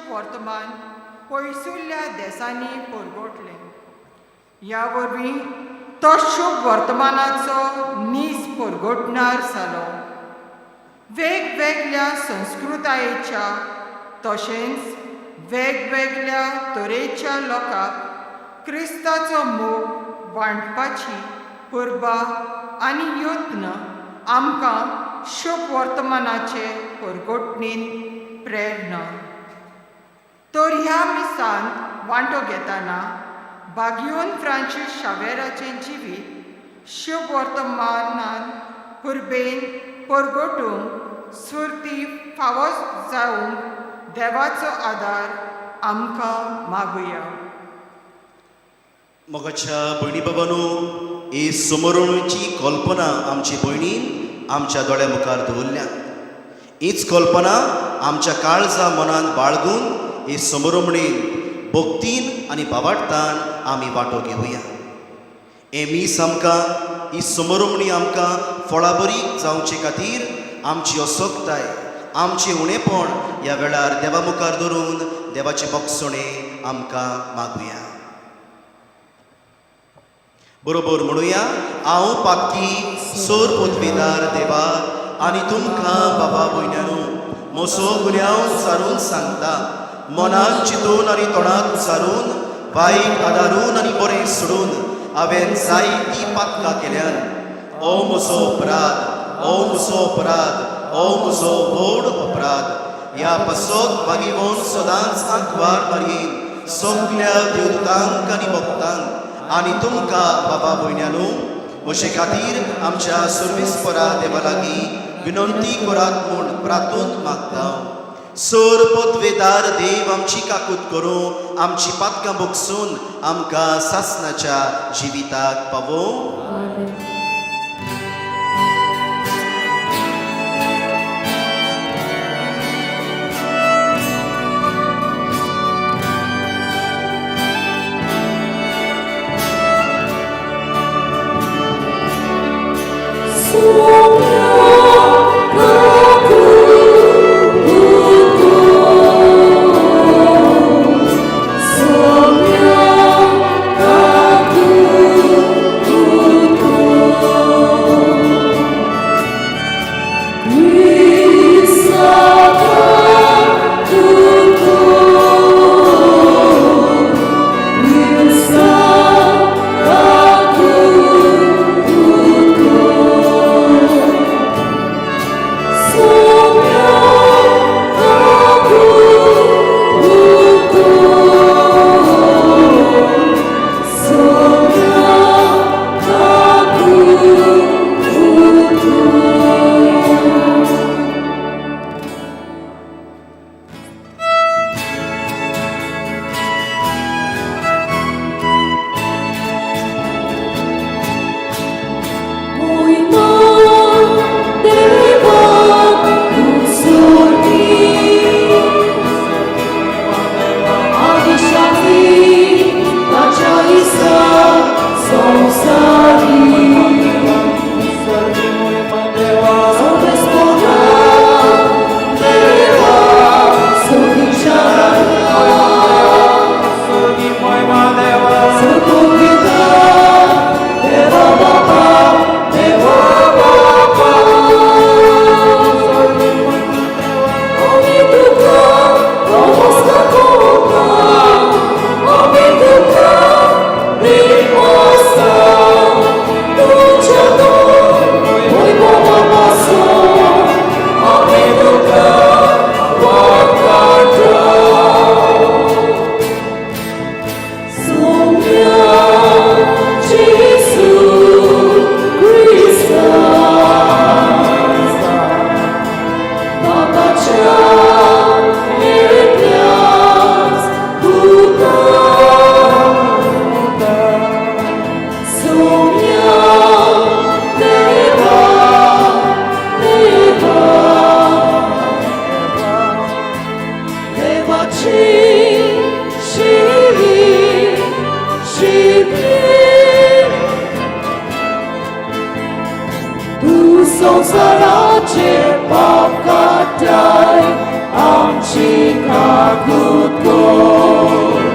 शुभ वर्तमान पयसुल्ल्या देसांनी परगटलें. ह्या वरवीं तो शुभ वर्तमानाचो नीज परगटणार जालो. वेगवेगळ्या संस्कृतायेच्या तशेंच वेगवेगळ्या तरेच्या लोकांक क्रिस्ताचो मोग वांटपाची परबा आनी यत्न आमकां शुभ वर्तमानाचे परगटणीन प्रेरणा. तर ह्या मिसांत वांटो घेतना बागियोन फ्रांसीस शावेराचें जिवीत शुभ वर्तमानान पुर्बेन परगटूंक स्फूर्ती फावो जावंक देवाचो आदार आमकां मागुया. मोगाच्या भयणी बाबानो, ही समरणची कल्पना आमची भयणीन आमच्या दोळ्या मुखार दवरल्या. हीच कल्पना आमच्या काळजा मनान बाळगून ही समरमणीन भक्तीन आनी बाबाटतान आमी वांटो घेवया. हें मीस आमकां, ही समरमणी आमकां फळाबरी जावचे खातीर आमची असक्ताय, आमचें उणेपण ह्या वेळार देवा मुखार धरून देवाचें बक्षणे आमकां मागुया. बरोबर म्हणुया. हांव पातकी सोर पदवीदार देवा आनी तुमकां बाबा भयण्यानू म्हजो गुन्यांव सारून सांगता. मनान चिंतून आनी तोंडात उचारून, वायट आदारून आनी बरें सोडून हांवें जायतीं पातकां केल्यान. ओ म्हजो अपराध, ओ म्हजो अपराध, ओ म्हजो व्हड अपराध. ह्या पासत भागीवण सदांच आंकवार मारयेन, सगल्या देवदूतांक आनी भक्तांक आनी तुमकां बाबा भयण्यानू म्हजे खातीर आमच्या सर्वेस्परा देवा लागीं विनंती करात म्हूण प्रार्थून मागता. सर पदवेदार देव आमची काकूत करूं, आमची पातकां बगसून आमकां सासनाच्या जिविताक पावोवं. आमेन. संवसाराचे पाप काडटाय, आमची काकूत कर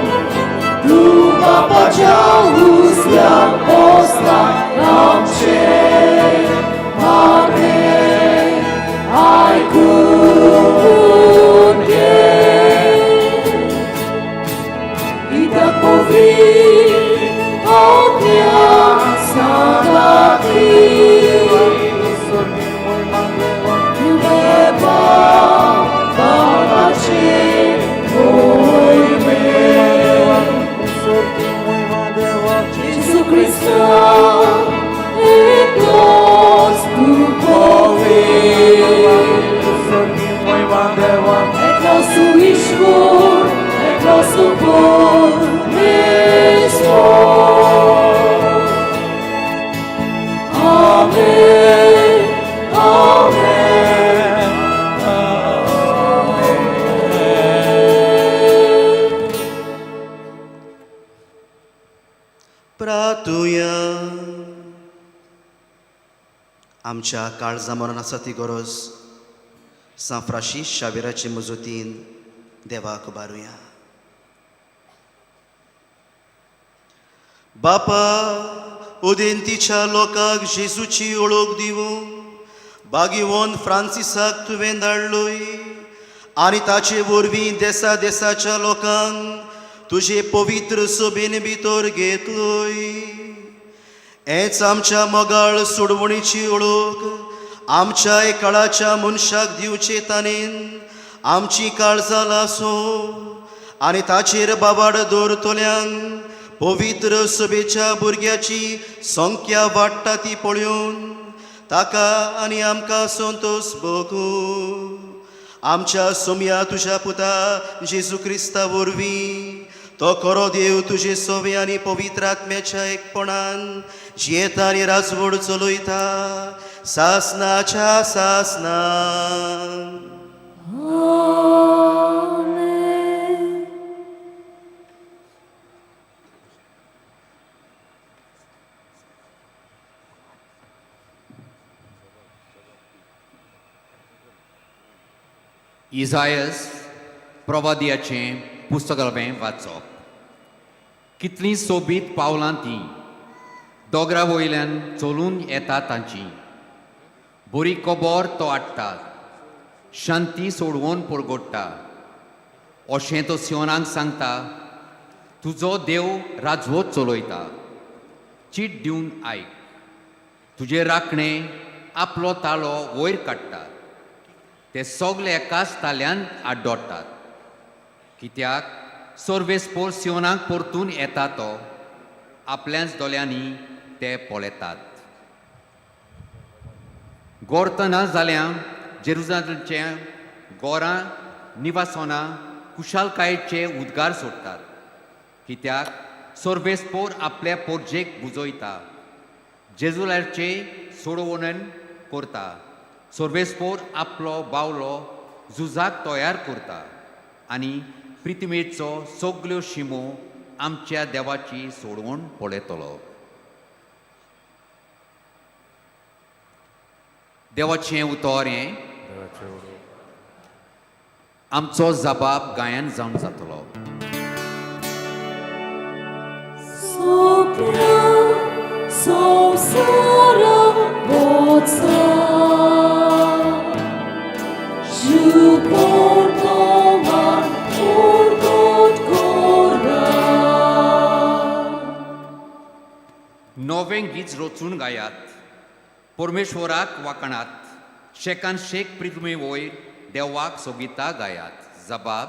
तूं बापाच्या हुसक्यार बसला आमचें मागणें आयकून घे कित्याक पवित्र आत्म्या सांगाती तुवें बापाचें मोहिमें Gesù Cristo e Dios tu poder. É nosso Ishvor, é nosso Mesmo. Amém, Amém, Amém. प्रातुया आमच्या काळजा मरण आसा ती गरज सांत फ्रांसीस शावेराचे मजतीन देवाक उबारुया. बापा, उदेंतीच्या लोकांक जेजूची ओळख दिवं बागीवन फ्रांसिसाक तुवें धाडलोय आनी ताचे वरवीं देसा देसाच्या लोकांक तुजे पवित्र सभेन भितर घेतलोय. हेच आमच्या मोगाळ सोडवणीची ओळख आमच्या काळाच्या मनशाक दिवचे ताणेन आमची काळजां लासूं आनी ताचेर बाबाड दवरतल्यांक पवित्र सभेच्या भुरग्याची संख्या वाडटा ती पळोवन ताका आनी आमकां संतोश भोगूं. आमच्या सोमया तुज्या पुता जेजू क्रिस्ता वरवीं तो खरो देव तुजे सोवे आनी पवित्र आत्म्याच्या एकपणान जियेता आनी राजवड चलयता सासनाच्या सासना. Amen. इजायस प्रवादियाचें पुस्तक हांवें वाचप. कितलीं सोबीत पावलां तीं दोंगरा वयल्यान चलून येता तांची. बरी खबर तो हाडटा, शांती सोडवून परगोडटा. अशें तो सियोनाक सांगता, तुजो देव राजवत चलयता. चीट दिवन आयक, तुजे राखणे आपलो तालो वयर काडटा. ते सगळे एकाच ताल्यान आड्डोटात, कित्याक सर्वेस्पोर सियोनाक परतून येता तो आपल्याच दोळ्यांनी ते पळयतात. गोरतना जाल्या जेरुजलेमचें गोरां निवासना कुशालकायेचे उद्गार सोडटात, कित्याक सर्वेस्पोर आपल्या पोरजेक बुजयता, जेजुलाचे सोडवणन करता. सर्वेस्पोर आपलो बावलो झुजाक तयार करता आनी प्रितिमेचो सगल्यो शिमो आमच्या देवाची सोडवण पळयतलो. देवाचें उतर हें आमचो जबाब गायन जावन जातलो. Sopra samsara bozza, giù portoman orgot corda. नवें गीत रचून गायात, परमेश्वराक वाकणात, शेकान शेक प्रिथ्मी वयर देवाक सोगिता गायात. जबाब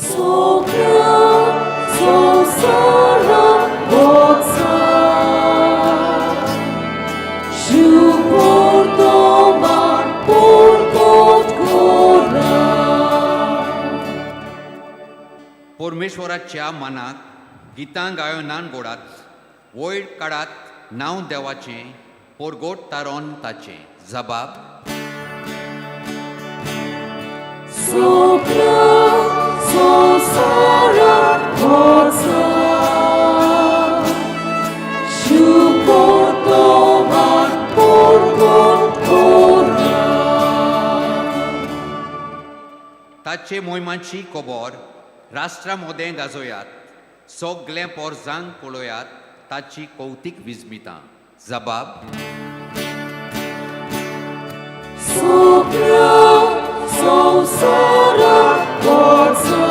Sopra samsara bozza, giù portoman orgot corda. परमेश्वराच्या मनाक गितां गायनान गोडात, वयर काडात नांव देवाचें, पोरगोट तारोन ताचें. जबाब Sopra samsara bozza, giù portoman orgot corda. ताचे मोहिमांची खबर राष्ट्रा मोदें गाजोयात, सगळें पोरजांक पळयात ताची कौतीक विस्मितां. जबाब. सगळ्या संवसाराक वचा,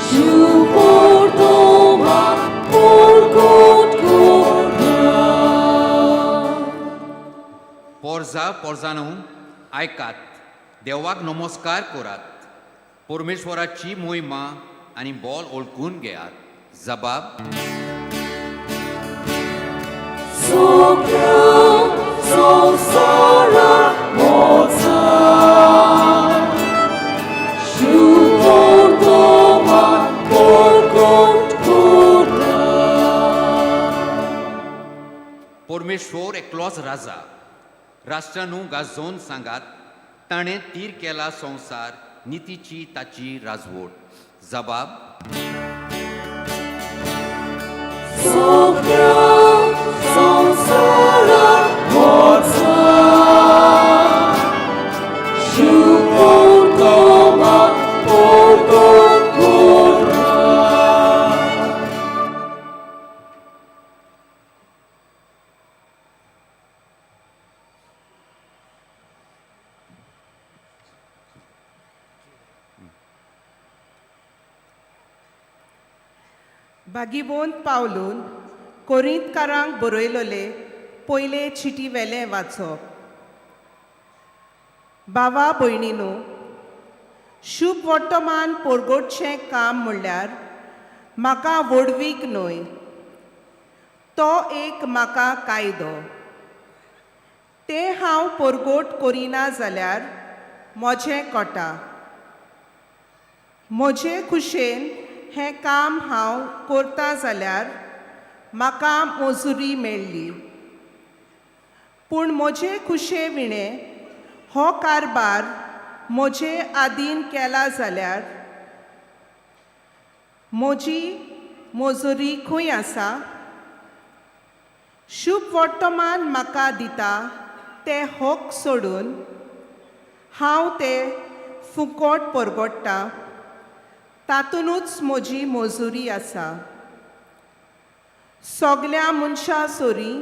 शुभ वर्तमान परगट करा. पोरजा पोरजानू आयकात, देवाक नमस्कार करात, परमेश्वराची मोहिमा आनी बोल ओळखून घेयात. जबाब. सगळ्या संवसाराक वचा, शुभ वर्तमान परगट करा. परमेश्वर एकलोच राजा, राष्ट्रानू गाजोवन सांगात, ताणें तीर केला संवसार, नितीची ताची राजवट. जबाब. सगळ्या संवसाराक वचा, शुभ वर्तमान परगट करा. भागीवंत पावलून कोरिंतकारांक बरयलोले पयले चिटी वेलें वाचप. बाबा भयणीनू, शुभ वर्तमान परगटचें काम म्हणल्यार म्हाका व्हडवीक न्हय, तो एक म्हाका कायदो. तें हांव परगट करिना जाल्यार म्हजें कोटा. म्हजे खुशेन हें काम हांव करता जाल्यार म्हाका मजुरी मेळ्ळी, पूण म्हजे खुशे विणें हो कारबार म्हजे आदीन केला जाल्यार म्हजी मजुरी खंय आसा? शुभ वर्तमान म्हाका दिता ते हक सोडून हांव ते फुकट परगट्टा, तातूनच म्हजी मजुरी आसा. सगल्या मनशां सोरी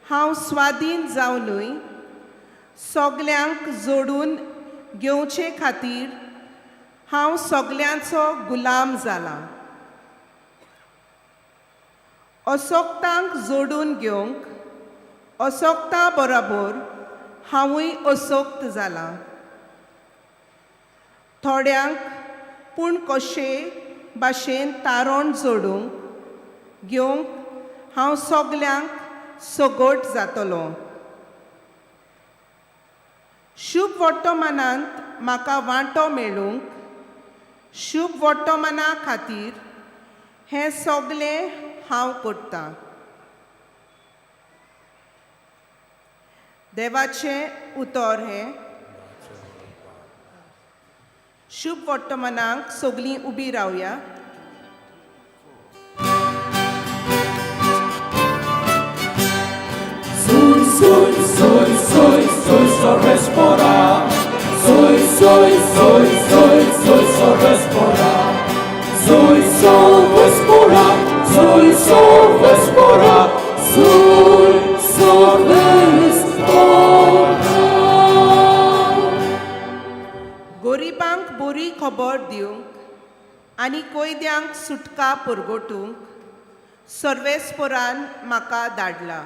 हांव स्वादीन जावनूय सगल्यांक जोडून घेवचे खातीर हांव सगल्यांचो गुलाम जालां. असोक्तांक जोडून घेवंक असोक्ता बरोबर हांवूय असोक्त जालां. थोड्यांक पूण कशे भाशेन तारण जोडूंक घेवंक हांव सगल्यांक सगट जातलो. शुभ वर्तमानांत म्हाका वांटो मेळूंक शुभ वर्तमाना खातीर हें सगलें हांव करतां. देवाचें उतर हें. शुभ वर्तमानाक सगलीं उबी रावया. Soy, soy, soy, soy, soy sorvespora. Soy, soy, soy, soy, soy sorvespora. Soy sorvespora. Soy sorvespora. Soy sorvespora. गोरिबांक बरी खबर दिवंक आनी कोयद्यांक सुटका पुरगोटूंक सर्वेस्पोरान म्हाका धाडला.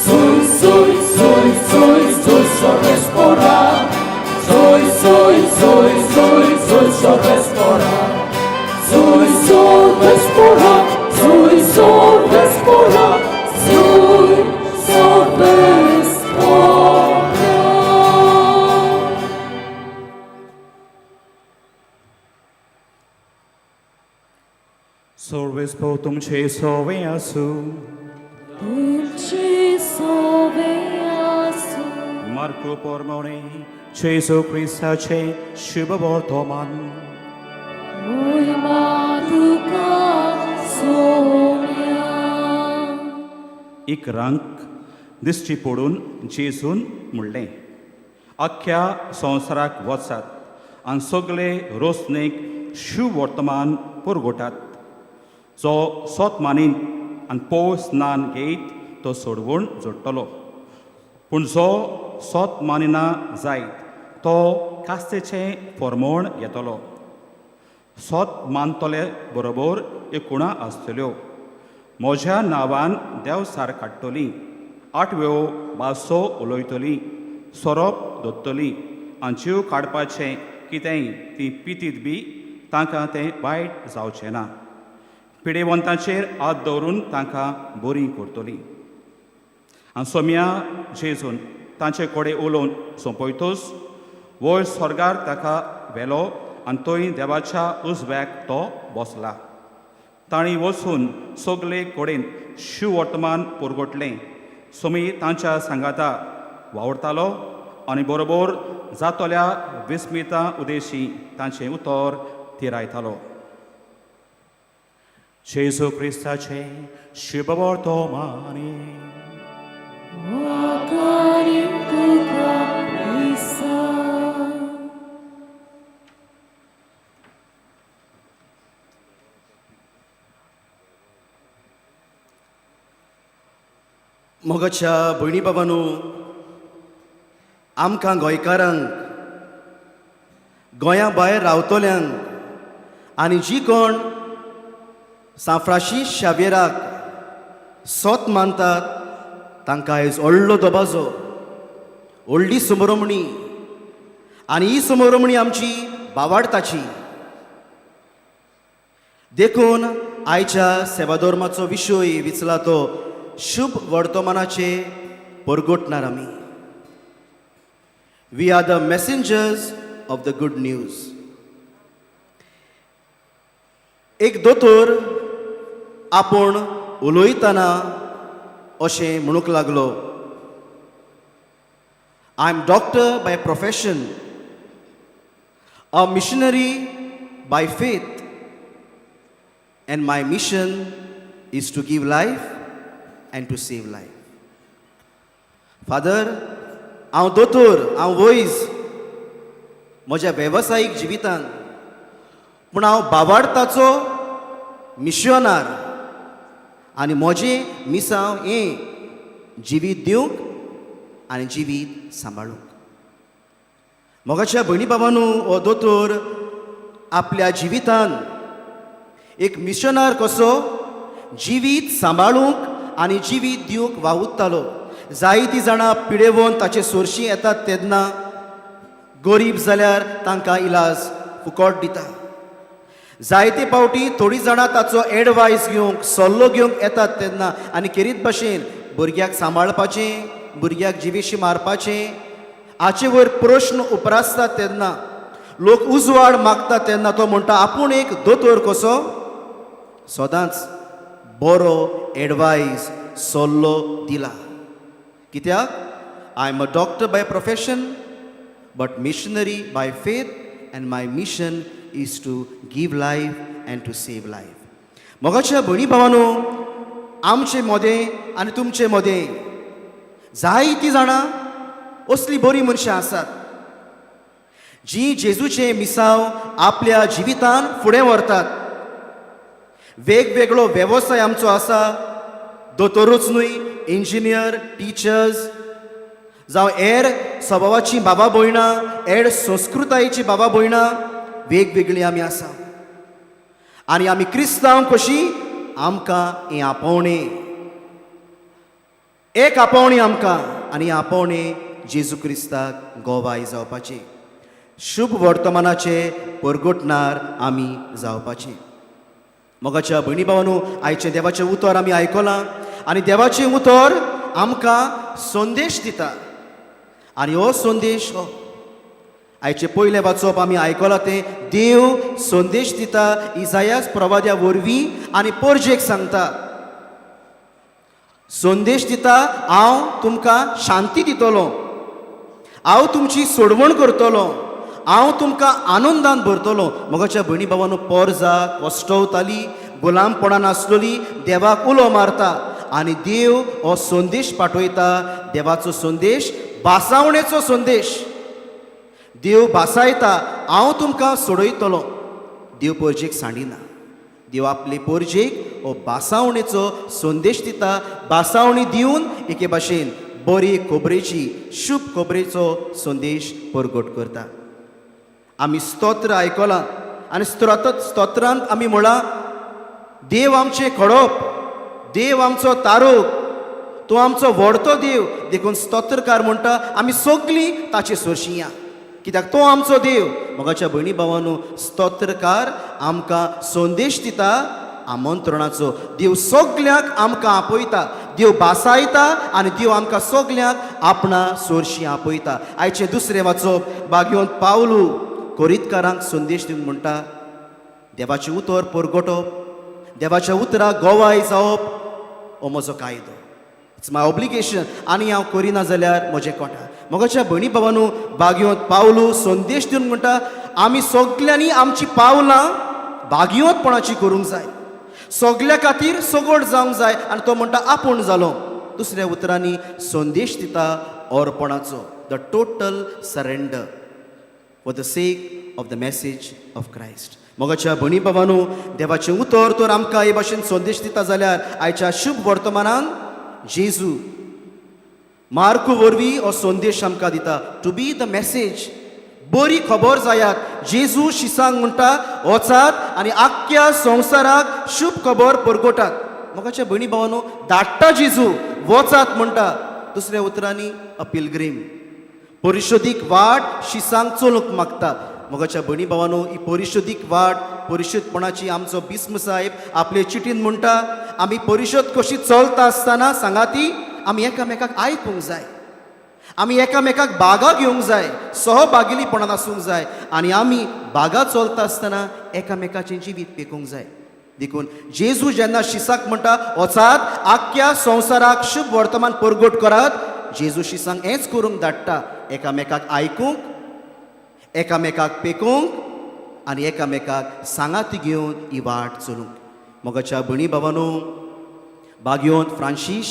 Soy, soy, soy, soy, soy sorvespora. Soy, soy, soy, soy, soy sorvespora. Soy sorvespora. Soy sorvespora. Soy sorvespora. सर्वेस्पोर तुमचे सोवे आसूं. तुमचे सोवे आसूं. मार्को पोरमोणे जेजू क्रिस्ताचे शुभ वर्तमान. मोहिमा तुका सोम्या. इकरांक दिश्टी पडून जेजून म्हणलें, अख्ख्या संवसाराक वचात आनी सगळे रोसणेक शुवर्तमान पुरगोटात. जो सोत मानीत आनी पोव स्नान घेयत तो सोडवण जोडटलो, पूण जो सोत मानिना जायत तो कास्तेचें फॉर्मोण घेतलो. सोत मानतले बरोबर एकुणा आसतल्यो, म्हज्या नांवान देवसार काडटली, आठव्यो भासो उलयतली, सोरोप दोत्तली आनी जीव काडपाचें कितेंय ती पितीत बी तांकां तें वायट जावचें ना. पिडेवंतांचेर हात दवरून तांकां बरीं करतली. आनी सोम्या जेजून तांचे कडेन उलोवन सोंपयतूच वयर स्वर्गार ताका व्हेलो आनी थंय देवाच्या उजव्याक तो बसला. तांणी वचून सगले कडेन शुवर्तमान पुरगोटलें. सोमी तांच्या सांगाता वावुरतालो आनी बरोबर जातल्या विस्मिता उदेशी तांचें उतर थिरायतालो. जेजू क्रिस्ताचें शुभवर्तमानी. वाखाणीं तुका क्रिस्ता. मोगाच्या भयणी बाबांनो, आमकां गोंयकारांक, गोंया भायर रावतल्यांक आनी जी कोण सांत फ्रांसीस शाव्येराक सोत मानतात तांकां आयज व्हडलो दबाजो, व्हडली समरमणी आनी ही समरमणी आमची बावाडताची. देखून आयच्या सेवाधर्माचो विशय विचला तो शुभ वर्तमानाचे परगटणार आमी. We are the messengers of the good news. एक दोतोर आपूण उलयतना अशें म्हणूंक लागलो, "I am doctor by profession, a missionary by faith, and my mission is to give life and to save life." Father, हांव दोतोर, हांव वैज म्हज्या वेवसायीक जिवितांत, पूण हांव बावाडताचो मिशनार आनी म्हजें मिसांव हें जिवीत दिवंक आनी जिवीत सांबाळूंक. मोगाच्या भयणी बाबांनो, हो दोतोर आपल्या जिवितान एक मिशनार कसो जिवीत सांबाळूंक आनी जिवीत दिवंक वावुरतालो. जायतीं जाणां पिडेवन ताचे सोरशीं येतात तेन्ना गरीब जाल्यार तांकां इलाज फुकट दिता. जायते फावटी थोडीं जाणां ताचो एडवायस घेवंक, सल्लो घेवंक येतात तेन्ना आनी खेरीत भाशेन भुरग्याक सांबाळपाचें, भुरग्याक जिवेशी मारपाचें हाचे वयर प्रश्न उप्रासतात तेन्ना, लोक उजवाड मागता तेन्ना तो म्हणटा आपूण एक दोतोर कसो सदांच बरो एडवायस, सल्लो दिला. कित्याक? I am a doctor by profession but missionary by faith, and my mission is to give life and to save life. मोगाच्या भयणी भावानो, आमचे मदें आनी तुमचे मदें जायतीं जाणां असलीं बरीं मनशां आसात जीं जेजूचें मिसांव आपल्या जिवितान फुडें व्हरतात. वेगवेगळो वेवसाय आमचो आसा, दोतोरूच न्हय, इंजिनियर, टिचर्स जावं हेर स्वभावाची बाबा भयणां, हेर संस्कृतायेची बाबा भयणां, वेगवेगळी आमी आसा आनी आमी क्रिस्तांव कशीं आमकां हें आपोवणें, एक आपोवणें आमकां आनी आपोवणें जेजू क्रिस्ताक गोवाय जावपाचें, शुभ वर्तमानाचे परगटणार आमी जावपाचें. मोगाच्या भयणी भावानू, आयचें देवाचें उतर आमी आयकलां आनी देवाचें उतर आमकां संदेश दिता आनी हो संदेश हो आयचें पयलें वाचप आमी आयकलां तें. देव संदेश दिता इजायास प्रवाद्या वरवीं आनी परजेक सांगता, संदेश दिता, हांव तुमकां शांती दितलो, हांव तुमची सोडवण करतलो, हांव तुमकां आनंदान भरतलो. मोगाच्या भयणी भावानो, पोरजा कश्टवताली, गुलामपणान आसलेली, देवाक उलो मारता. आनी देव हो संदेश पाठयता. देवाचो संदेश भासावणेचो संदेश. देव भासायता, हांव तुमकां सोडयतलो. देव पोरजेक सांडिना. देव आपले पोरजेक हो भासावणेचो संदेश दिता. भासावणी दिवन एके भाशेन बरी खबरेची, शुभ खबरेचो संदेश परगट करता. आमी स्तोत्र आयकलां आनी स्तोत्रांत आमी म्हळां, देव आमचें खडप, देव आमचो तारोक, तो आमचो व्हडतो देव. देखून स्तोत्रकार म्हणटा, आमी सगळीं ताचे सरशी या, कित्याक तो आमचो देव. मोगाच्या भयणी भावानू, स्तोत्रकार आमकां संदेश दिता आमंत्रणाचो. देव सगल्यांक आमकां आपयता. देव भासायता आनी देव आमकां सगल्यांक आपणा सोरशी आपयता. आयचें दुसरें वाचप, बागयोन पावलू कोरितकारांक संदेश दिवन म्हणटा, देवाचें उतर परगटप, देवाच्या उतराक गोवाय जावप हो म्हजो कायदो. It's my obligation. आनी हांव करिना जाल्यार म्हजें कोटा. मोगाच्या भयणी भावानू, बागयोंत पावलू संदेश दिवन म्हणटा, आमी सगल्यांनी आमची पावलां बागयोंतपणाची करूंक जाय, सगल्या खातीर सगट जावंक जाय. आनी तो म्हणटा, आपूण जालो. दुसऱ्या उतरांनी संदेश दिता अर्पणाचो, the total surrender for the sake of the message of Christ. मोगाच्या भयणी बाबानू, देवाचें उतर तर आमकां हे भाशेन संदेश दिता जाल्यार आयच्या शुभ वर्तमानान जेजू मार्कू वरवीं हो संदेश आमकां दिता, टू बी the message. बरी खबर जायात. जेजू शिसांक म्हणटा, वचात आनी आख्ख्या संवसाराक शुभ खबर परगटात. मोगाच्या भयणी भावानो, धाडटा जेजू, वचात म्हणटा. दुसऱ्या उतरांनी अ पिलग्रीम, परिशोदीक वाट शिसांक चलूंक मागता. मोगाच्या भयणी भावानो, ही परिशोदीक वाट परिशोदपणाची आमचो बिस्म साहेब आपले चिटीन म्हणटा, आमी परिशोद कशी चलता आसतना सांगाती आमी एकामेकाक आयकूंक जाय, आमी एकामेकाक बागा घेवंक जाय, सहभागिलीपणान आसूंक जाय आनी आमी बागा चलता आसतना एकामेकाचें जिवीत पेकूंक जाय. देखून जेजू जेन्ना शिसाक म्हणटा, वचात, आख्ख्या संवसाराक शुभ वर्तमान परगट करात, जेजू शिसांक हेंच करूंक धाडटा, एकामेकाक आयकूंक, एकामेकाक पेकोवंक आनी एकामेकाक सांगात घेवन ही वाट चलूंक. मोगाच्या भयणी भावानो, बागयोन फ्रांशीश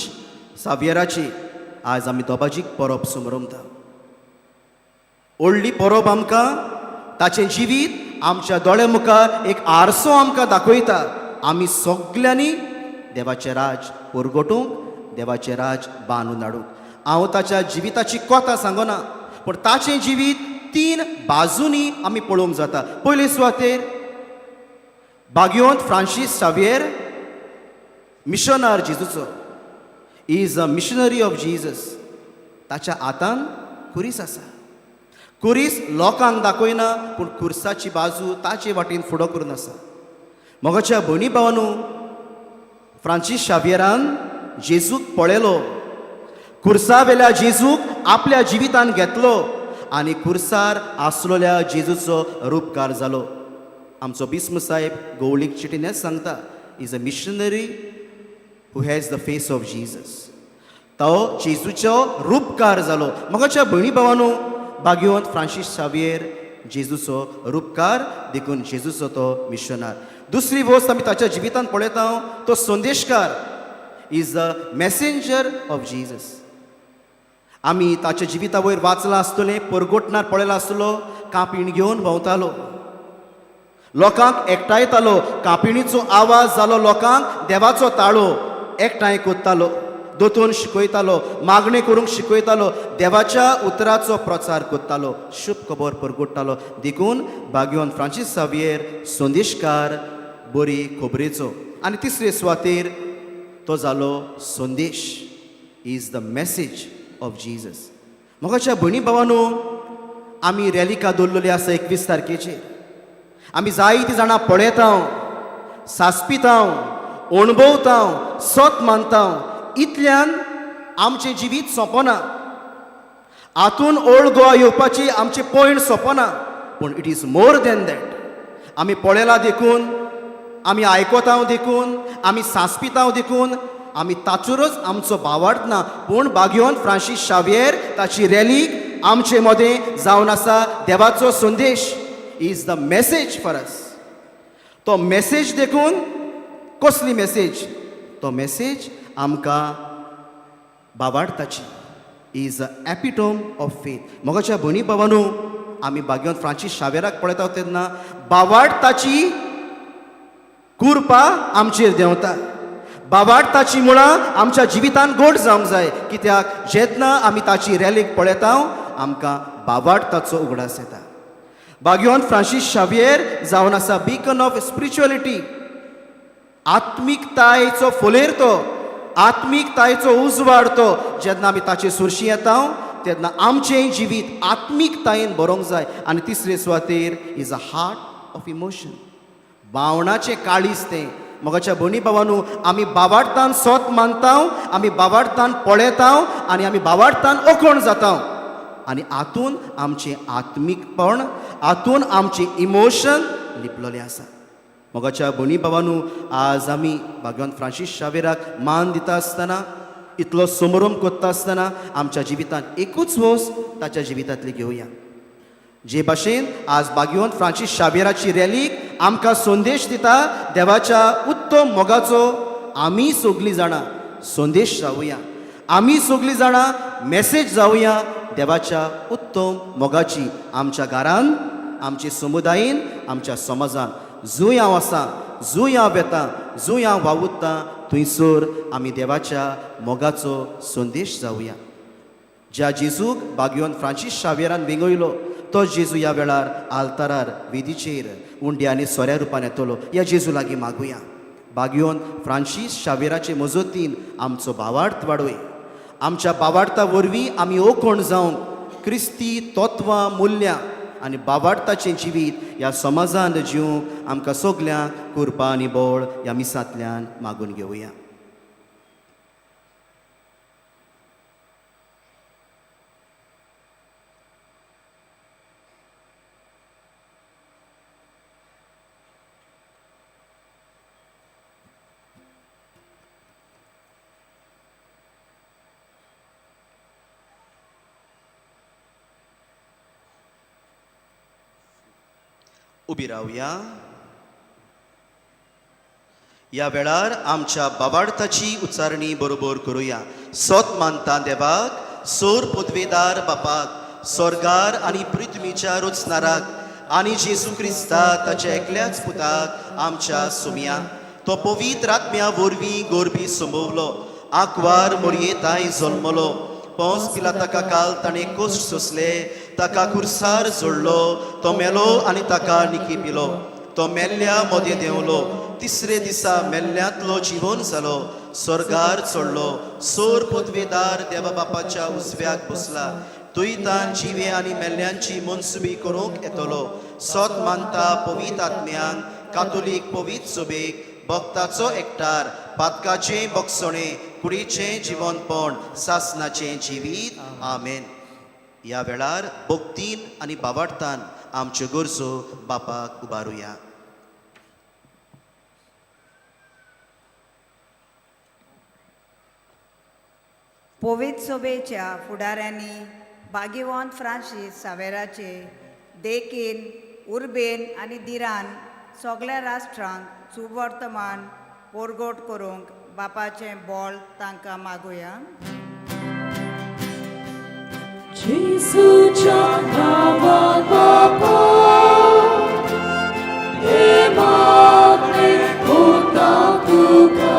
सावियराची आज आमी दोबाजीक परब समरमता. व्हडली परब. आमकां ताचें जिवीत आमच्या दोळ्या मुखार एक आरसो आमकां दाखयता. आमी सगल्यांनी देवाचें राज परगटूंक, देवाचें राज बांदून हाडूंक. हांव ताच्या जिविताची कथा सांगना, पूण ताचें जिवीत तीन बाजूंनी आमी पळोवंक जाता. पयले सुवातेर बागयोंत Francis सावियर मिशनार जेजूचो, is a missionary of Jesus. ताच्या हातान खुरीस आसा. खुरीस लोकांक दाखयना, पूण खुर्साची बाजू ताचे वाटेन फुडो करून आसा. मोगाच्या भयणी भावानू, फ्रांसीस शावियरान जेजूक पळयलो, खुर्सावेल्या जेजूक आपल्या जिवितान घेतलो आनी खुर्सार आसलेल्या जेजूचो रुपकार जालो. आमचो बिस्म साहेब गोवळीक चिटीन हेंच सांगता, is a missionary who has the face of Jesus. तो जेजूचो रुपकार जालो. मोगाच्या भयणी भावानू, बागयोन फ्रांसीस सावियर जेजूचो रुपकार, देखून जेजूचो तो मिशनार. दुसरी वस्त आमी ताच्या जिवितांत पळयता, तो संदेशकार, is the messenger of Jesus. आमी ताच्या जिविता वयर वाचलां आसतलें, परगोटनार पळयला आसतलो, कापीण घेवन भोंवतालो, लोकांक एकठांयतालो. कापिणीचो आवाज जालो लोकांक देवाचो ताळो. एकठांय कोत्तालो, दोतोन शिकयतालो, मागणें करूंक शिकयतालो, देवाच्या उतराचो प्रचार करतालो, शुभ खबर परगोट्टालो. देखून बागयोन फ्रांसीस सावियर संदेशकार बरी खबरेचो. आनी तिसरे सुवातेर तो जालो संदेश, is the message of Jesus. मोगाच्या भयणी भावानो, आमी रेलिका दवरलेली आसा 21 तारखेचेर. आमी जायतीं जाणां पळयता, सासपिता, अणभवता, सत मानता. इतल्यान आमचें जिवीत सोंपना. हातून ओल्ड गोवा येवपाची आमचें पॉयंट सोंपना, पूण it is more than that. आमी पळयला देखून, आमी आयकता देखून, आमी सांसपिता देखून आमी ताचेरच आमचो भावार्थ ना. पूण बागयोन फ्रांसीस शावियर ताची रॅलीक आमचे मदें जावन आसा देवाचो संदेश, is the message for us. तो मेसेज देखून, कसली मेसेज? तो मेसेज आमकां बाबाडताची is a epitome of faith. मोगाच्या भयणी भावानू, आमी भाग्यवंत फ्रांसीस शावेराक पळयता तेन्ना बावाडताची कृपा आमचेर देंवता. बाबाडताची मुळां आमच्या जिवितान गोड जावंक जाय, कित्याक जेन्ना आमी ताची रॅलीक पळयता आमकां बाबाडताचो उगडास येता. भाग्यवंत फ्रांसीस शावियर जावन आसा बीकन ऑफ स्पिरिच्युअलिटी. आत्मिकतायेचो फोलेर तो, आत्मिकतायेचो उजवाड तो. जेन्ना आमी ताचे सुरशी येता तेन्ना आमचें जिवीत आत्मिकतायेन बरोवंक जाय. आनी तिसरे सुवातेर is a heart of emotion, भावनाचें काळीज तें. मोगाच्या भयणी भावानू, आमी बावाडतान सोत मानता, आमी बावाडतान पळयता आनी आमी बावाडतान ओकोण जाता आनी आतून आमचें आत्मीकपण, आतून आमचें इमोशन लिपलेलें आसा. मोगाच्या भयणी भावानू, आज आमी भाग्यवंत फ्रांसीस शावेराक मान दिता आसतना, इतलो समरोम करता आसतना आमच्या जिवितांत एकूच वस्त ताच्या जिवितांतली घेवया. जे भाशेन आज भाग्यवंत फ्रांसीस शावेराची रॅलीक आमकां संदेश दिता देवाच्या उत्तम मोगाचो, आमी सगलीं जाणां संदेश जावया, आमी सगलीं जाणां मॅसेज जावया देवाच्या उत्तम मोगाची. आमच्या घरान, आमचे समुदायेन, आमच्या समाजान जंय हांव आसा, जंय हांव वेता, जंय हांव वावुरता, थंयसर आमी देवाच्या मोगाचो संदेश जावया. ज्या जेजूक भाग्यवंत फ्रांसीस शावेरान वेंगयलो तो जेजू ह्या वेळार आल्तारार वेदीचेर उंड्या आनी सोऱ्या रुपान येतलो. ह्या जेजू लागीं मागुया, भाग्यवंत फ्रांसीस शावेराचे मजतीन आमचो भावार्थ वाडोय. आमच्या भावार्था वरवीं आमी ओकोण जावंक क्रिस्ती तत्वां, मुल्यां आनी बावार्थाचें जिवीत ह्या समाजान जिवंक आमकां सगल्यांक कृपा आनी बळ ह्या मिसांतल्यान मागून घेवया. उबी रावया. ह्या वेळार आमच्या बाबार्थाची उच्चारणी बरोबर करुया. सोत मानता देवाक, सोर पदवेदार बापाक, स्वर्गार आनी पृथ्वीच्या रचणाराक, आनी जेजू क्रिस्ता ताच्या एकल्याच पुताक आमच्या सुमया, तो पवित्र आत्म्या वरवीं गोरबी संभवलो, आंकवार मोरयेताय जल्मलो, पोंस पिला ताका काल ताणें कश्ट सोंसले, ताका कुर्सार जोडलो, तो मेलो आनी ताका निकी पिलो, तो मेल्ल्या मदें देंवलो, तिसरे दिसा मेल्ल्यांतलो जिवन जालो, स्वर्गार चडलो, सोर पदवेदार देवा बापाच्या उजव्याक बसला, तुयतान जिवे आनी मेल्ल्यांची मनसुबी करूंक येतलो. सोत मानता पवित्र आत्म्यांक, कातोलीक पवित्र सभेक, भक्ताचो एकठार, पातकाचें बक्षणे, कुडीचें जिवनपण, सासनाचें जिवीत. आमेन. ह्या वेळार भक्तीन आनी बावाडतान आमच्यो गरजो बापाक उबारुया. पवित्र सभेच्या फुडाऱ्यांनी भाग्यवंत फ्रांसीस सावेराचे देखीन, उर्बेन आनी दिरान सगल्या राष्ट्रांक सुवर्तमान पोरगोट करूंक बापाचें बळ तांकां मागुया. जेजूच्या नांवान बापा, हे मागणें कोत्ता तुका.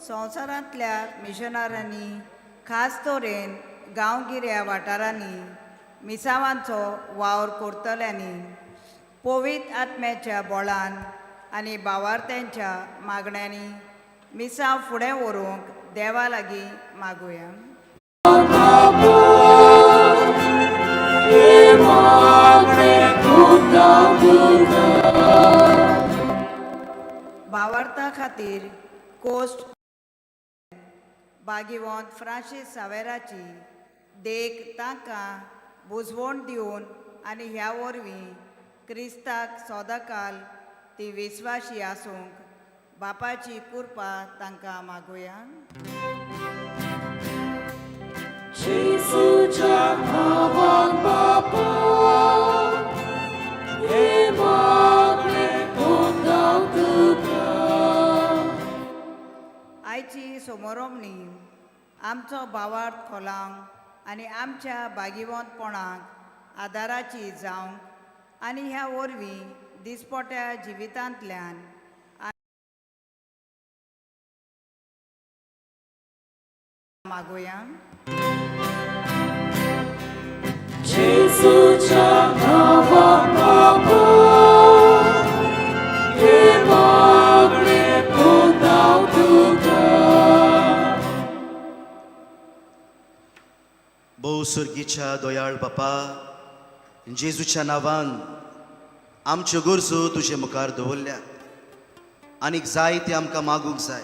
संवसारांतल्या मिशनरांनी, खास तरेन गांवगिऱ्या वाठारांनी मिसावांचो वावर करतल्यांनी पवित्र आत्म्याच्या बळान आनी भावार्थ्यांच्या मागण्यांनी मिसांव फुडें व्हरूंक देवा लागीं मागुया. बापा, हे मागणें कोत्ता तुका. भावार्था खातीर कोस्ट भाग्यवंत फ्रांसीस सावेराची देख तांकां बुजवण दिवन आनी ह्या वरवीं क्रिस्ताक सदांकाल ती विस्वाशी आसूंक बापाची कृपा तांकां मागुया. जेजूच्या नांवान बापा, हे मागणें कोत्ता तुका. आमचो भावार्थ खोलावंक आनी आमच्या भागिवंतपणाक आदाराची जावंक आनी ह्या वरवीं दिसपट्या जिवितांतल्यान मागोया. जेजूच्या नांवान बापा, हें मागणें पुतांव तुका. भोव सुर्गीच्या दयाळ बापा, जेजूच्या नांवान आमच्यो गरजो तुजे मुखार दवरल्यात आनीक जाय तें आमकां मागूंक जाय.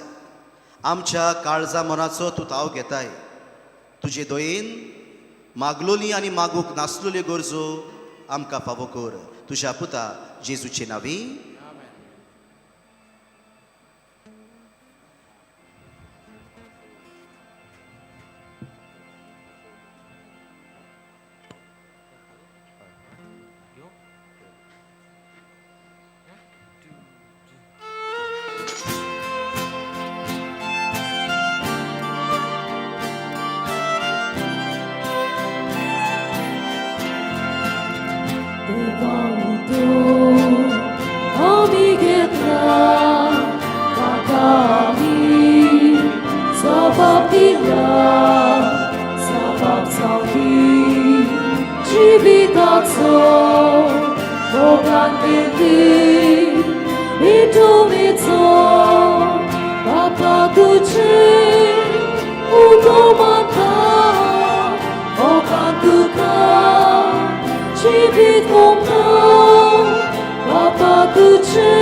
आमच्या काळजा मनाचो तूं ताव घेताय. तुजे दयेन मागलोली आनी मागूंक नासलोल्यो गरजो आमकां फावो कर, तुज्या पुता जेजूचे नांवी. देवा उदक आमी घेतला, ताका आमी जबाब दिला. जबाब जावपी जिविताचो मोगान पेटी मिठो बापा, तुझे उगो मानता. मोगान तुका जिवीत ओंपता. बापा, तुझे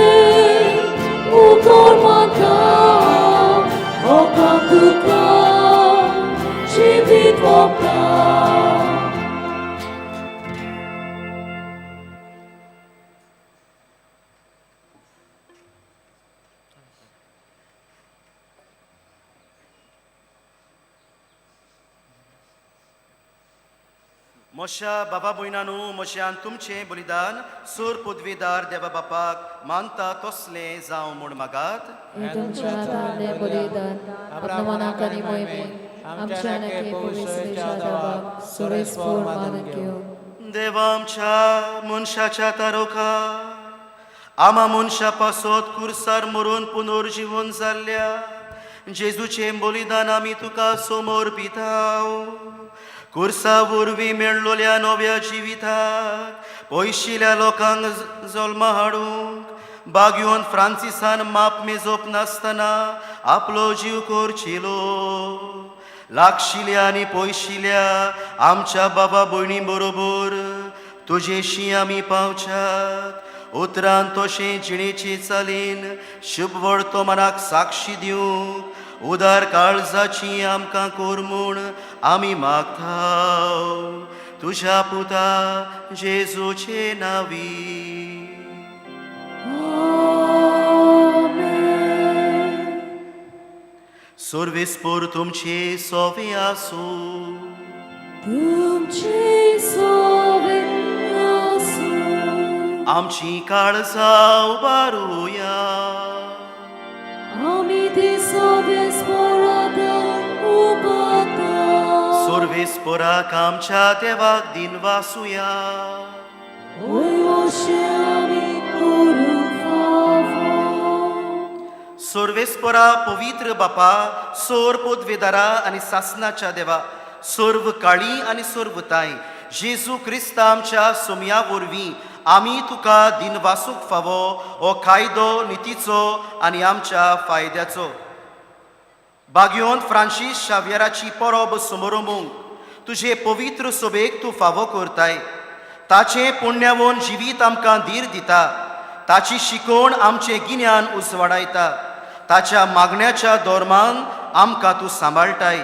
उगोर मानता. मोगान तुका जिवीत ओंपता. मोशा बाबा भयणानू, मोश्यान तुमचें बलिदान सोर पदवीदार देवा बापाक मानता तसलें जावं म्हूण मागात. हें तुमच्या हातांतलें बलिदान आपल्या मनाक आनी मोहिमेक आमच्या आनी पवित्रेच्या देवाक सुरेस्फोर मानून घेवं. देवा आमच्या मनशाच्या तारोखा, आमा मनशा पासत कुर्सार मरून पुनर्जिवन जाल्ल्या जेजूचें बलिदान आमी तुका समोर पिताव. कुर्सा वरवीं मेळलोल्या नव्या जिविताक पयशिल्या लोकांक जल्मा हाडूंक बागयोन फ्रांसिसान माप मेजोप नासतना आपलो जीव करचेलो. लागशिल्या आनी पयशिल्या आमच्या बाबा भयणी बरोबर तुजेशी आमी पावच्याक उतरान तशें जिणेचे चालीन शुभ तो मनाक साक्षी दिवंक उदार काळजाची आमकां कोर म्हूण आमी मागता, तुज्या पुता जेजूचे नावी. आमेन. सर्वेस्पोर तुमचे सोवे आसूं. तुमचे सोवे आसूं. आमची काळजां उबारुया. आमी ती सोवे स्पोरात उबाता. सर्वेस्पोराक आमच्या देवाक दिनवासुया. ओय अशें आमी करूंक फावो. सर्वेस्पोरा, पवित्र बापा, सोर पदवेदारा आनी सासनाच्या देवा, सर्व काळी आनी सर्वताय, जेजू क्रिस्ता आमच्या सोमया वरवीं आमी तुका दिनवासूंक फावो. हो कायदो नितीचो आनी आमच्या फायद्याचो. बागयोन फ्रांसीस शाव्यराची परब समरोमूंक तुजे पवित्र सोबेक तूं फावो करताय. ताचें पुण्यावन जिवीत आमकां धीर दिता. ताची शिकवण आमचें गिन्यान उजवाडायता. ताच्या मागण्याच्या धर्मान आमकां तूं सांबाळटाय.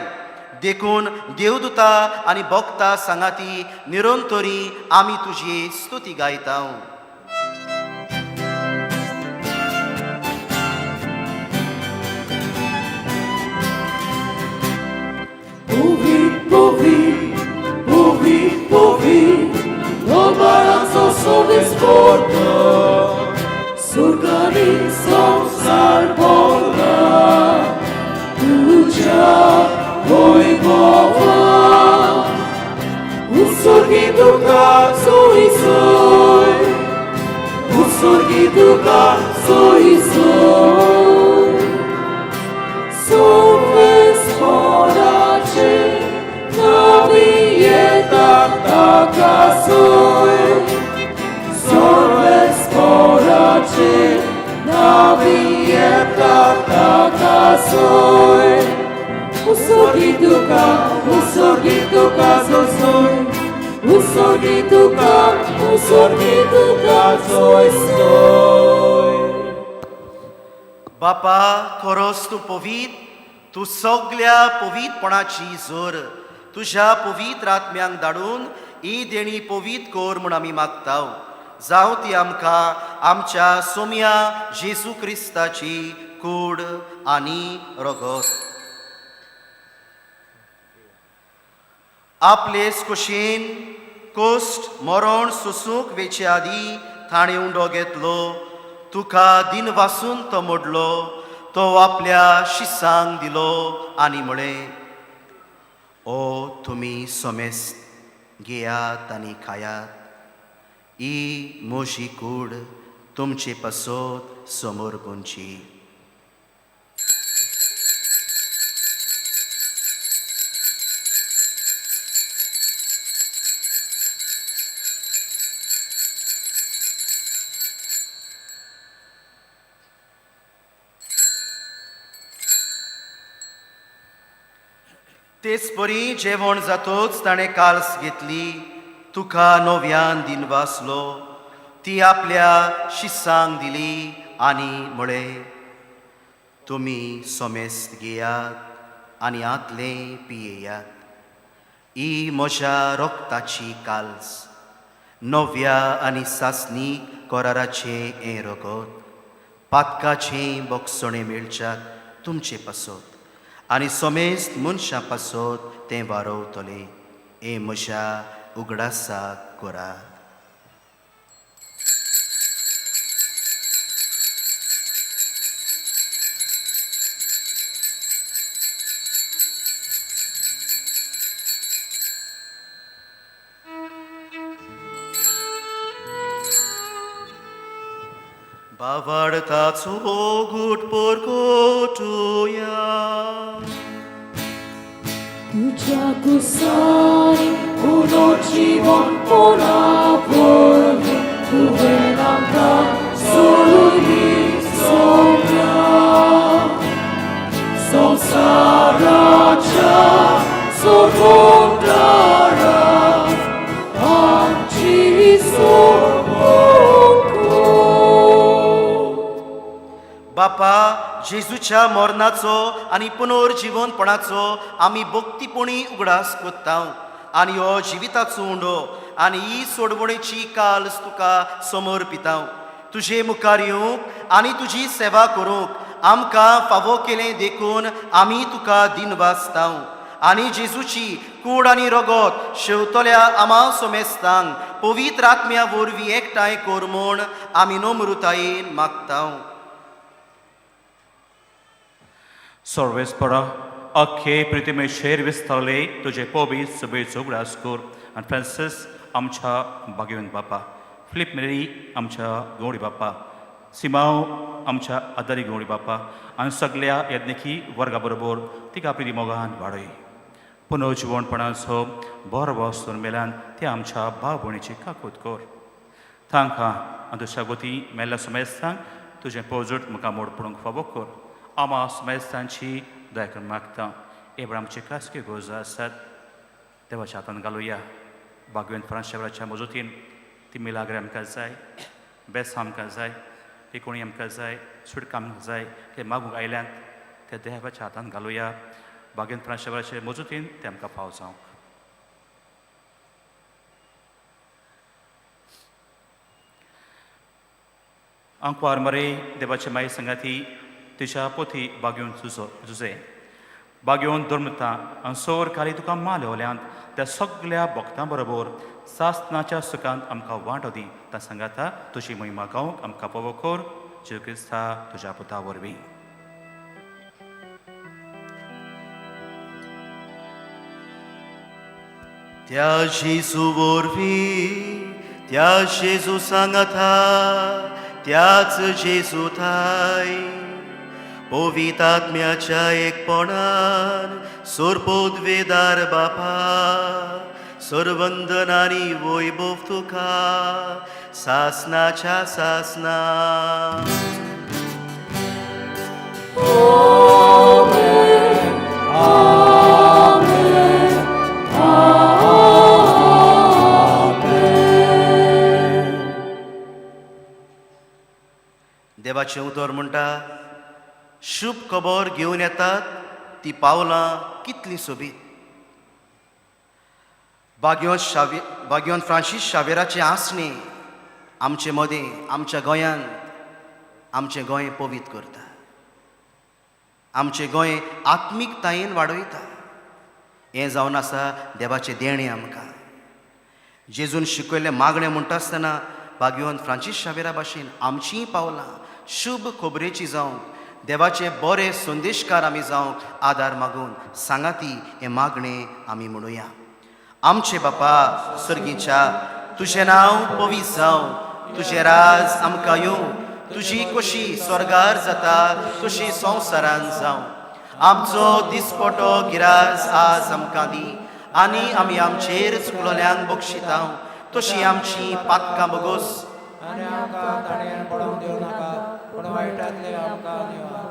देखून देवदूता आनी भक्ता सांगाती निरंतरी आमी तुजी स्तुती गायता. Pourvu, pourvu, pourvu, pourvu, l'embarras son esporto, surgani संसार भोगला, तुझ्या होय. उत्सर्गी तुका सोय सोय, उत्सर्गी तुका सोय सोय. सोमेस्पोराचे नामी येता ताका सोय, सोमेस्पोराचे नामी येता ताका सोय. उत्सर्गी तुका, उत्सर्गी तुका सोय, उत्सर्गी तुका, उत्सर्गी तुका सोय सोय. बापा, खरोच तूं पवीत, तूं सगल्या पवीतपणाची जोर. तुज्या पवित्र आत्म्यांक धाडून ही देणी पवीत कर म्हूण आमी मागता. जावं ती आमकां आमच्या सोम्या जेजू क्रिस्ताची कूड आनी रगत. आपलेच कुशीन कोश्ट मरण सोसूंक वेचे आदी ताणें उंडो घेतलो, तुका दिन वासून तो मोडलो, तो आपल्या शिसांक दिलो आनी म्हळें, ओ तुमी सोमेस्त घेयात आनी खायात, ही म्हजी कूड तुमचे पासत समोर गुंची. तेच परी जेवण जातोच ताणें काल्स घेतली, तुका नव्यान दिन वाचलो, ती आपल्या शिसांक दिली आनी म्हळें, तुमी सोमेस्त घेयात आनी आतलें पियेयात, ही म्हज्या रोगताची काल्स, नव्या आनी सासणी कराराचें हें रगत, पातकाचें बोगसणें मेळच्याक तुमचे पासत आनी सोमेस्त मनशां पासत तें वारोवतलें. हें म्हज्या उगडासाक करात. बावडताचो गूट परगटुया. तुझ्या कुसानी उनो जीवन पोना वरवीं तुवें आमकां सोडली सोम्या. संवसाराच्या सोडवणदारा, आमची सोडवण कर. बापा, जेजूच्या मरणाचो आनी पुनर्जिवनपणाचो आमी भक्तीपणी उगडास कोत्ता आनी हो जिविताचो उंडो आनी ही सोडवणेची काल्स तुका समर्पिता. तुजे मुखार येवंक आनी तुजी सेवा करूंक आमकां फावो केलें देखून आमी तुका दिनवासता. आनी जेजूची कूड आनी रगत शेवतल्या आमा सोमेस्तांक पवित्र आत्म्या वरवीं एकठांय कर म्हूण आमी नम्रतायेन मागता. सर्वेस्परा, अख्खे प्रितिमेचेर विस्तारले तुजे पवित्र सभेचो उगडास कर आनी फ्रांसीस आमच्या भाग्यवंत बापा, फिलीप मेरी आमच्या गवळी बापा, सिमांव आमच्या आदारी गवळी बापा आनी सगल्या यज्ञकी वर्गा बरोबर तिका प्रिती मोगान वाडय. पुनर्जिवणपणाचो बरो वस्तून मेल्यान ते आमच्या भाव भयणीची काकूत कर. तांकां आनी तुज्या गोती मेल्ल्या सुमेस्तांक तुजें पोजूट मुखार मोड पडूंक फावो कर. आमा सुमेस्तांची दया करून मागता. एबरा आमची खासगी गरजो आसात देवाच्या हातान घालुया. बागवेन फ्रांस शेवराच्या मजतीन ती मिलाग्रे आमकां जाय, बेस आमकां जाय, कोणी आमकां जाय, सुटका आमकां जाय, ते मागूंक आयल्यात ते देवाच्या हातान घालुया. बागेन फ्रांस शेवराचे मजतीन ते आमकां फाव जावंक. आंकवार मरे देवाचे माई संगाती तुज्या पोथी बागेवन जुजो जुजे बागेवन धर्मता आनी सोर खाली तुका मालवल्यांत त्या सगल्या भक्तां बरोबर सासनाच्या सुखांत आमकां वांटो दी. ता सांगाता तुजी महिमा गावंक आमकां पवो कर. जेजू क्रिस्ता तुज्या पुता वरवीं. त्या जेजू वरवीं, त्या जेजू सांगाता, त्याच जेजू थाय पवित्र आत्म्याच्या एकपणान सोरपोदवेदार बापा सर्वंदनानी वैभव तुका सासनाच्या सासना. देवाचें उतर म्हणटा, शुभ खबर घेवन येतात ती पावलां कितलीं सोबीत. बाग्योन फ्रांसीस शावेराचें आसणें आमचे मदें, आमच्या गोंयांत, आमचें गोंय पवित्र करता, आमचें गोंय आत्मिकतायेन वाडयता. हें जावन आसा देवाचें देणें आमकां. जेजून शिकयल्लें मागणें म्हणटा आसतना बाग्योन फ्रांसीस शावेरा भाशेन आमचींय पावलां शुभ खबरेची जावंक, देवाचे बरे संदेशकार आमी जावंक आदार मागून सांगाती हें मागणें आमी म्हणुया. आमचे बापा सर्गीच्या, तुजें नांव पवित्र जावं, तुजें राज आमकां येवं, तुजी कशी स्वर्गार जाता तशी संवसारान जावं. आमचो दिसपटो गिराज आज आमकां दी आनी आमी आमचेर चुकलोल्यांक बक्षितांव तशी आमची पातकां बगोस आनी आमकां ताणें पडोवंक दिवं नाका, पूण वायटांतले आमकां निवार.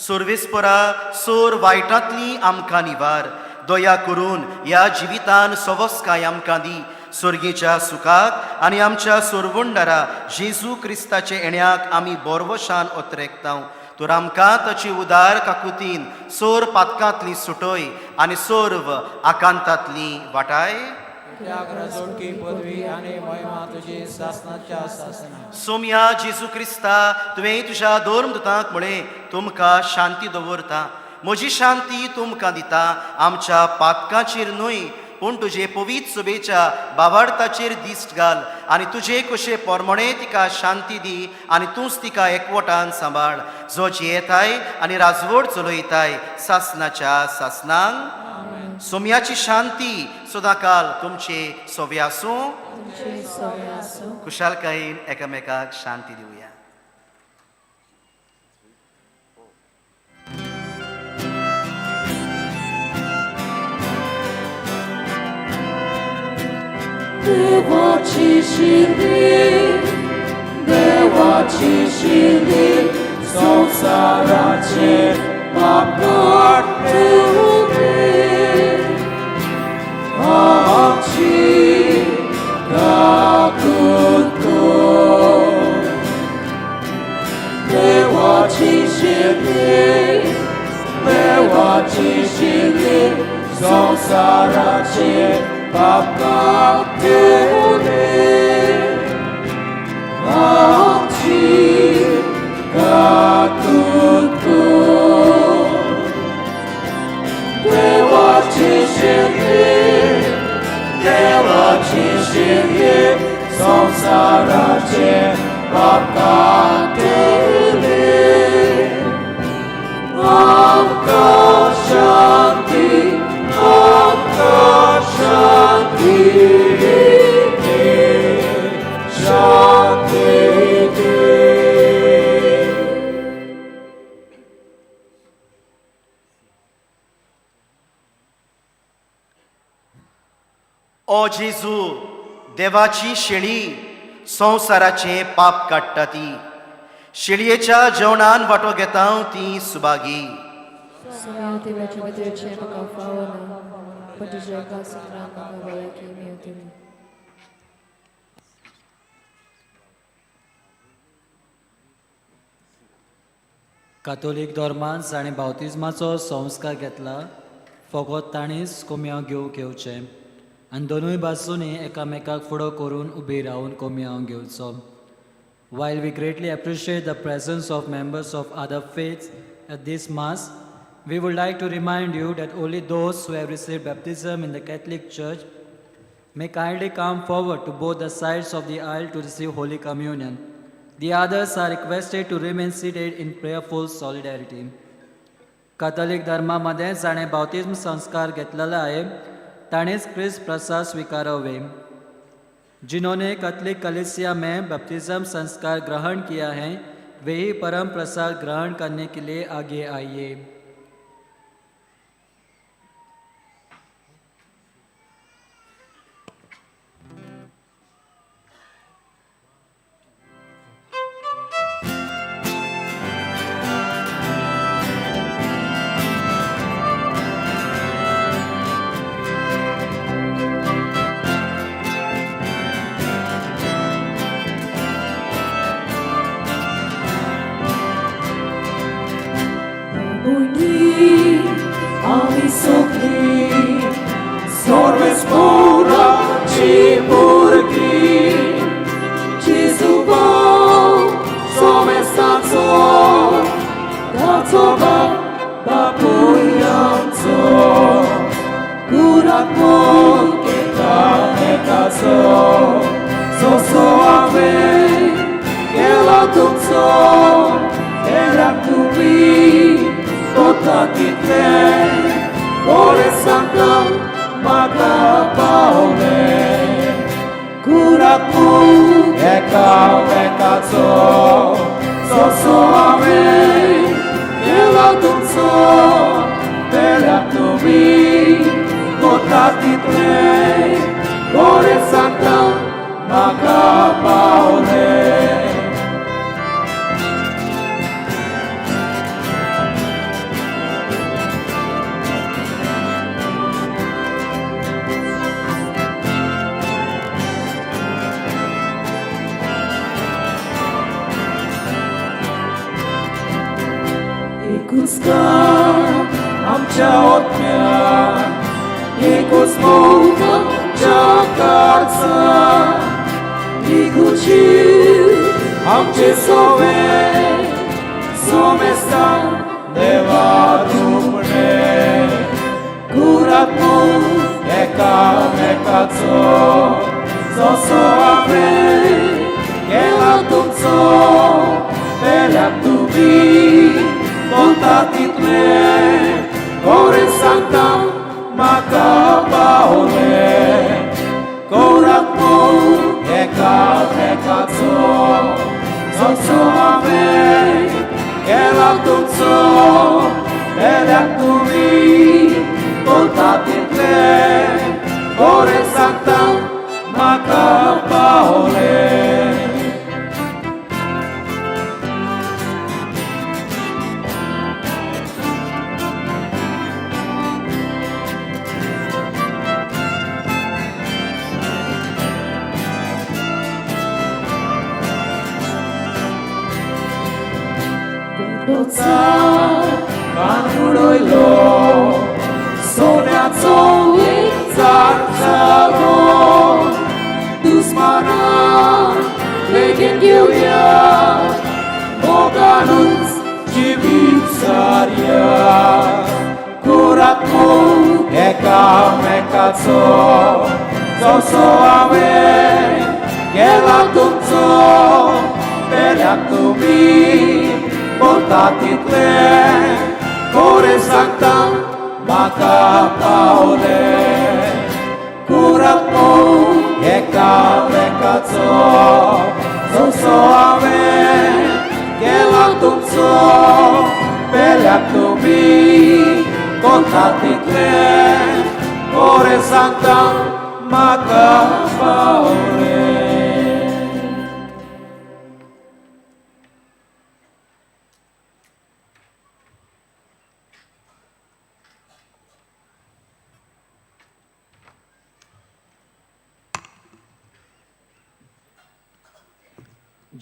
सर्वेस्परा सोर वायटांतली आमकां निवार, दया करून ह्या जिवितान सवस्काय आमकां दी. स्वर्गीच्या सुखाक आनी आमच्या सोरवंडारा जेजू क्रिस्ताचे येण्याक आमी बोरवशान ओतरेकतांव. तर आमकां ताची उदार काकुतीन सोर पातकांतली सुटय आनी सोर्व आकांतांतली वाटाय. कित्याक रजोडकी पदवी आनी महिमा तुजी सासनाच्या सासना. सोमया जेजू क्रिस्ता, तुवें तुज्या धर्मदूतांक म्हळें, तुमकां शांती दवरता, म्हजी शांती तुमकां दिता. आमच्या पातकांचेर न्हय पूण तुजे पवित्र सभेच्या बावार्थाचेर दिश्ट घाल आनी तुजे कशे पोरमणे तिका शांती दी आनी तूंच तिका एकवटान सांबाळ, जो जियेताय आनी राजवट चलयताय सासनाच्या सासनांक. सोमयाची शांती सदांकाल तुमचे सोवे आसूं. खुशालकायेन एकामेकाक शांती दिवया. देवाची शिरली, देवाची शिरली, संवसाराचे पाप काडटली. आमची काकूत कर. देवाची शिरली, देवाची शिरली, संवसाराचे पाप काडटली. आमची काकूत कर. देवाची शिरली, देवाची शिरली, संवसाराचे पाप काडटली. आमकां शांती, आमकां शांती दी, शांती दी. ओ जेजू, देवाची शेळी, संवसाराचें पाप काडटा ती, शेळयेच्या जेवणान वांटो घेता ती सुभागी. कातोलीक धर्मान जाणें बावतिज्माचो संस्कार घेतला फकत ताणीच कोमयांव घेवंक येवचें आनी दोनूय बाजूंनी एकामेकाक फुडो करून उबी रावन कोमयांव घेवचो. While we greatly appreciate the presence of members of other faiths at this Mass, we would like to remind you that only those who have received baptism in the Catholic Church may kindly come forward to both the sides of the aisle to receive Holy Communion. The others are requested to remain seated in prayerful solidarity. Catholic धर्मा मदें जाणें बावतिज्म संस्कार घेतलेलो आहे ताणेंच क्रिस्त प्रसाद स्वीकारावे। जिन्होंने Catholic कलीसिया में बपतिस्म संस्कार ग्रहण किया है वे ही परम प्रसाद ग्रहण करने के लिए आगे आइए।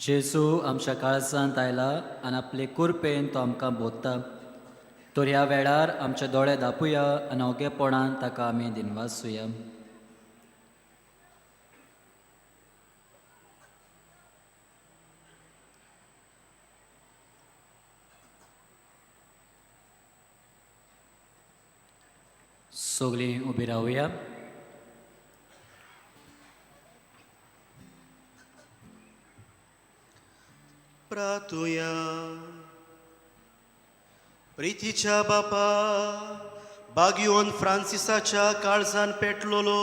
जेजू आमच्या काळजांत आयला आनी आपले कुरपेन तो आमकां बोधता। तर ह्या वेळार आमचे दोळे दापुया आनी ओगेपणान ताका आमी दिनवासुया। सगळीं उबी रावया। प्रातुया प्रीतीच्या बापा बागयोन फ्रांसिसाच्या काळजान पेटलोलो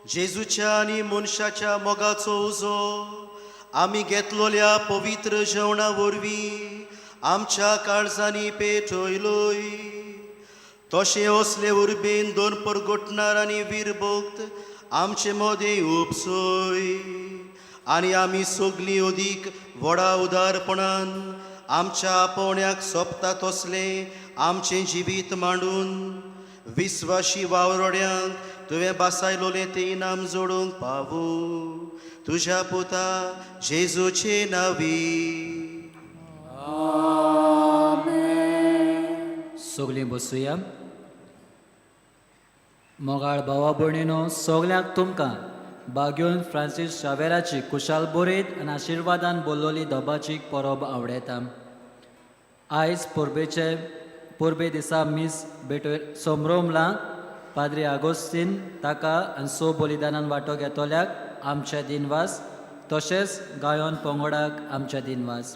जेजूच्या आनी मनशाच्या मोगाचो उजो आमी घेतलोल्या पवित्र जेवणा वरवीं आमच्या काळजांनी पेटयलोय. तशें असले उर्बेन दोन परगटणार आनी वीरभक्त आमचे मदें उपसय आनी आमी सगलीं अदीक व्हडा उदारपणान आमच्या आपोवण्याक सोंपता तसलें आमचें जिवीत मांडून विस्वाशी वावरोड्यांक तुवें बासायलोलें तें इनाम जोडूंक पावू तुज्या पुता जेजूचे नावी. सगलीं बसुया. मोगाळ भावा भयणीनो, सगल्यांक तुमकां बाग्योन फ्रांसीस शावेराची कुशाल बोरीत आनी आशिर्वादान बोल्लोली दोबाची परब आवडयता. आयज परबेचे परबे दिसा मीस भेटय समरोमला पाद्री आगोस्तीन ताका आनी सो बलिदानान वांटो घेतल्याक आमचे दिनवास, तशेंच गायोन पंगडाक आमचे दिनवास.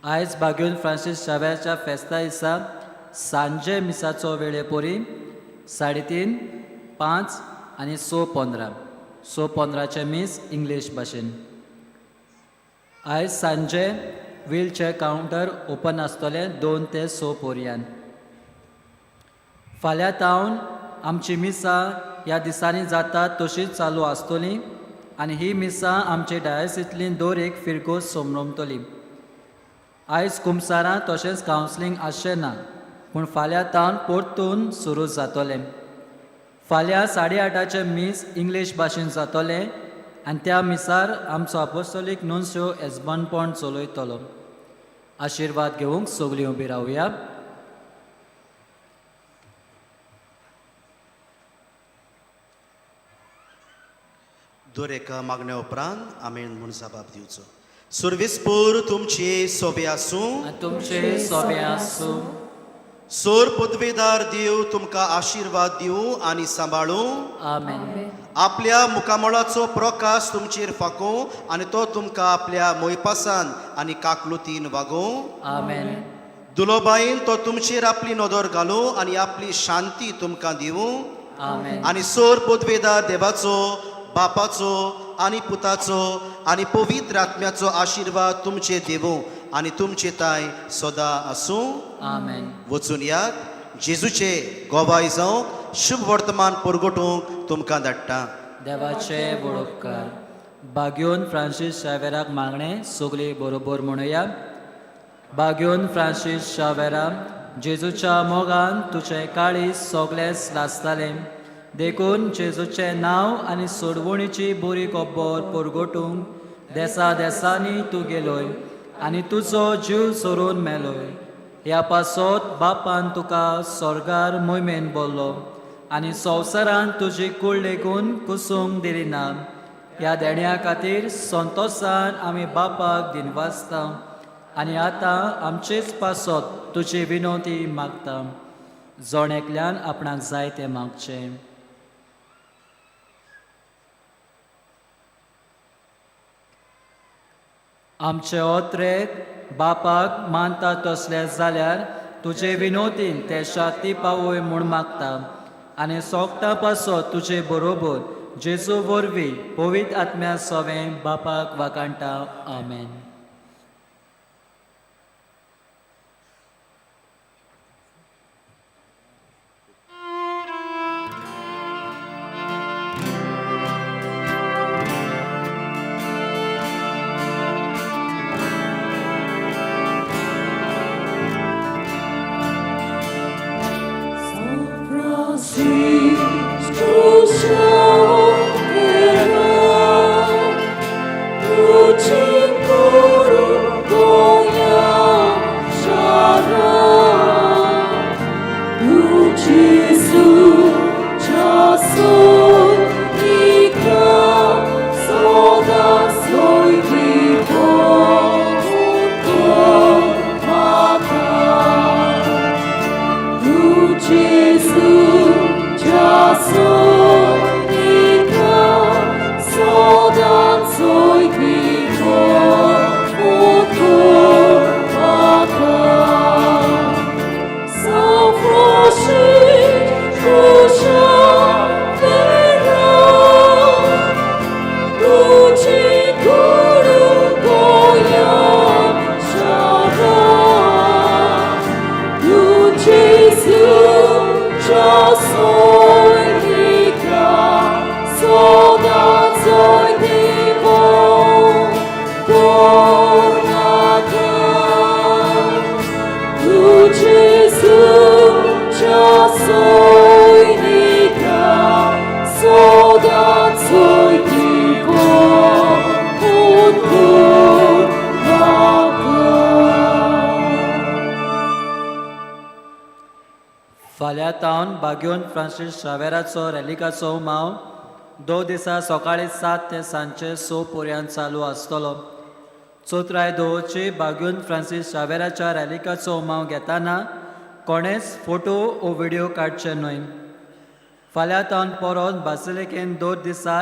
आयज बाग्योन फ्रांसीस शावेराच्या फेस्ता दिसा सांजे मिसाचो वेळे पोरी 3:30, 5 आनी 6:15, 6:15 मीस इंग्लीश भाशेन. आयज सांजे व्हीलचेर कावंटर ओपन आसतलें 2 ते 6 पोरयान. फाल्यां तावन आमची मिसां ह्या दिसांनी जातात तशीच चालू आसतली आनी ही मिसां आमचे डायसितली दर एक फिरगोज समरमतली. आयज कुमसारां तशेंच कावन्सिलींग आसचें ना, पूण फाल्यां तावन परतून सुरू जातलें. फाल्यां 8:30 मीस इंग्लीश भाशेन जातलें आनी त्या मिसार आमचो आपोस्तोलीक नुन्स्यो एजमानपण चलयतलो. आशिर्वाद घेवंक सगलीं उबी रावया. दर एका मागण्या उपरांत आमेन म्हूण जबाब दिवचो. सुर्विसपूर तुमचे सोबे आसूं आनी तुमचे सोबे आसूं. सोर पदवेदार देव तुमकां आशिर्वाद दिवं आनी सांबाळूं. आमेन. आपल्या मुखामळाचो प्रकाश तुमचेर फाकों आनी तो तुमकां आपल्या मोयपासान आनी काकलुतीन वागोवं. आमेन. दुलोबायेन तो तुमचेर आपली नदर घालूं आनी आपली शांती तुमकां दिवं. आमेन. आनी सोर पदवेदार देवाचो, बापाचो आनी पुताचो आनी पवित्र आत्म्याचो आशिर्वाद तुमचे देवूं आनी तुमचे ताय सदां आसूं. आमेन. वचून यात जेजूचे गोवाय जावंक शुभ वर्तमान परगटूंक तुमकां धाडटा. देवाचे वडोपकार. बाग्योन फ्रांसीस शावेराक मागणें सगळीं बरोबर म्हणुया. बाग्योन फ्रांसीस शावेरा, जेजूच्या मोगान तुजें काळीज सगळेंच लासतालें, देखून जेजूचें नांव आनी सोडवणीची बरी खबर परगटूंक देसा देसांनी तूं गेलोय आनी तुजो जीव सोरून मेलोय. ह्या पासत बापान तुका स्वर्गार मोहिमेन बोल्लो आनी संवसारान तुजी कूड लेगून कुसूंक दिली ना. ह्या देण्या खातीर संतोसान आमी बापाक दिनवासता आनी आतां आमचेच पासत तुजी विनवती मागता. जण एकल्यान आपणाक जाय तें मागचें. आमचे ओत्रेक बापाक मानता तसले जाल्यार तुजे विनोदीन ते शाती पावय म्हूण मागता आनी सोगटा पासत तुजे बरोबर जेजू वरवीं पवित्र आत्म्या सवें बापाक वाकाणटा. आमेन. Francisco Xavier, tu फाल्यां तावन बाग्योन फ्रांसीस शावेराचो रॅलिकाचो उमाव दो दिसा सकाळीं 7 ते सांजचे 6 पर्यंत चालू आसतलो. चोत्राय दवरची बाग्योन फ्रांसीस शावेराच्या रॅलिकाचो उमाव घेताना कोणेच फोटो ओ व्हिडियो काडचे न्हय. फाल्यां तावन परत बासिलिकेन 2 दिसा